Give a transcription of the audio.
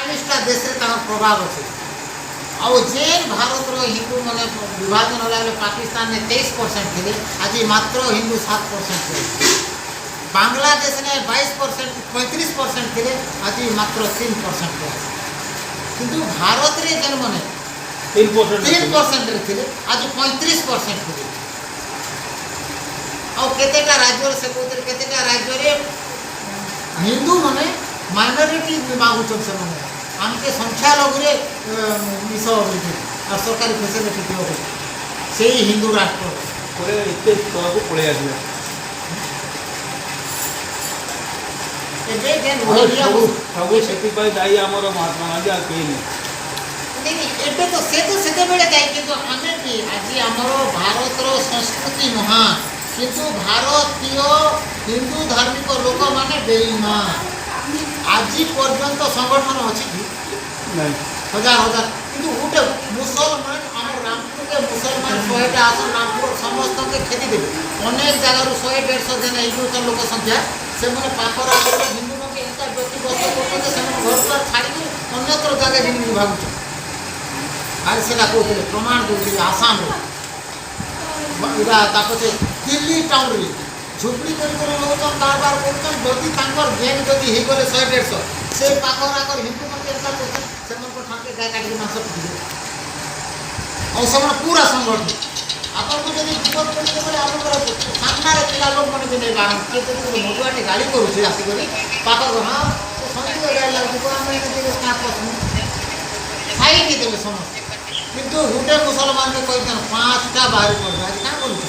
140ଟା ଦେଶରେ ତାଙ୍କର ପ୍ରଭାବ ଅଛି। ଆଉ ଯେନ୍ ଭାରତର ହିନ୍ଦୁ ମାନେ ବିଭାଜନ ହେଲା ବେଲେ ପାକିସ୍ତାନରେ 23% ଥିଲେ, ଆଜି ମାତ୍ର ହିନ୍ଦୁ 7% ଥିଲେ। ବାଂଲାଦେଶରେ 22%, 35% ଥିଲେ, ଆଜି ମାତ୍ର 3% ଅଛି। କିନ୍ତୁ ଭାରତରେ ଯେନ୍ ମାନେ 3%। 3%ରେ ଥିଲେ, ଆଜି 35% ଥିଲେ। ଆଉ କେତେଟା ରାଜ୍ୟରେ, ସେ କହୁଥିଲେ, କେତେଟା ରାଜ୍ୟରେ ହିନ୍ଦୁ ମାନେ ମାଇନରିଟି ମାଗୁଛନ୍। ସେମାନେ ଆମକେ ସଂଖ୍ୟାଲଘୁରେ ମିଶ ବୋଲିକି ଆଉ ସରକାରୀ ଫେସିଲିଟି ଦିଅ ବୋଲି। ସେଇ ହିନ୍ଦୁ ରାଷ୍ଟ୍ର ପରେ ଏତେ ତଳକୁ ପଳେଇ ଆସିଲେ। ଏବେ ଯେନ୍ ଆଉ ରୋହିଙ୍ଗିଆ ସବୁ ସବୁ ସେଥିପାଇଁ ଦାୟୀ ଆମର ମହାତ୍ମା ଗାନ୍ଧୀ, ଆଉ କେହି ନୁହେଁ। ନାଇଁ, ଏବେ ତ ସେ ତ ସେତେବେଳେ ଦାୟୀ, କିନ୍ତୁ ଆମେ ବି ଆଜି ଆମର ଭାରତର ସଂସ୍କୃତି ମହାନ, କିନ୍ତୁ ଭାରତୀୟ ହିନ୍ଦୁ ଧାର୍ମିକ ଲୋକମାନେ ବେଇମାନ। ଆଜି ପର୍ଯ୍ୟନ୍ତ ସଂଗଠନ ଅଛି କି? ନାଇଁ। ହଜାର ହଜାର। କିନ୍ତୁ ଗୋଟେ ମୁସଲମାନ, ଆମର ରାମପୁରକେ ମୁସଲମାନ 100ଟା ଆସନ୍, ରାମପୁର ସମସ୍ତଙ୍କୁ ଖେଦି ଦେବେ। ଅନେକ ଜାଗାରୁ 100, 150 ଯେନ୍ ହେଇଯାଉଛନ୍ ଲୋକ ସଂଖ୍ୟା, ସେମାନେ ପାଖର ଆଗରେ ହିନ୍ଦୁମାନଙ୍କୁ ଏନ୍ତା ବ୍ୟକ୍ତିଗତ କରୁଛନ୍ତି, ସେମାନେ ଘର ଦ୍ୱାର ଛାଡ଼ିକି ଅନ୍ୟତ୍ର ଜାଗା ଯିବି ଭାବୁଛନ୍। ଆରେ ସେଟା କହୁଥିଲେ, ପ୍ରମାଣ ଦେଉଥିଲେ ଆସାମରେ ଏଇଟା। ତାପଛେ ଦିଲ୍ଲୀ ଟାଉନରେ ଝୁପଡ଼ି କରି କରି ରହୁଛନ୍, କାରବାର କରୁଛନ୍। ଯଦି ତାଙ୍କର ଗ୍ୟାଙ୍ଗ ଯଦି ହେଇଗଲେ 100, 150, ସେ ପାଖର ଆଗର ହିନ୍ଦୁମାନେ ଏନ୍ତା କରୁଛନ୍, ସେମାନଙ୍କ ଠାକେ ଗାଈ କାଟିକି ମାଂସ ପିଟିବେ। ଆଉ ସେମାନେ ପୁରା ସଂଗଠିତ। ଆପଣଙ୍କୁ ଯଦି ବିପଦ ପଡ଼ିছে ବୋଲେ ଆପଣଙ୍କର ସାମ୍ନାରେ ଥିଲା ଲୋକମାନେ ବି ନେଇ ବାହାରନ୍। କିଏ ଯଦି ଗୋଟେ ମଦୁଆଟେ ଗାଳି କରୁছে ଆସିକରି ପାଖ, ହଁ, ସେ ସଙ୍ଗୀତ ଗାଳି ଲାଗୁଛି, ଆମେ ଏନେ ଟିକେ କାଁ ପଶମୁ ଖାଇକି ଦେବେ ସମସ୍ତେ। କିନ୍ତୁ ଗୋଟେ ମୁସଲମାନକେ କହିଥାନ୍, ପାଞ୍ଚଟା ବାହାରି ପଡ଼ିବେ। ଆଜି କାଁ କରୁଛ?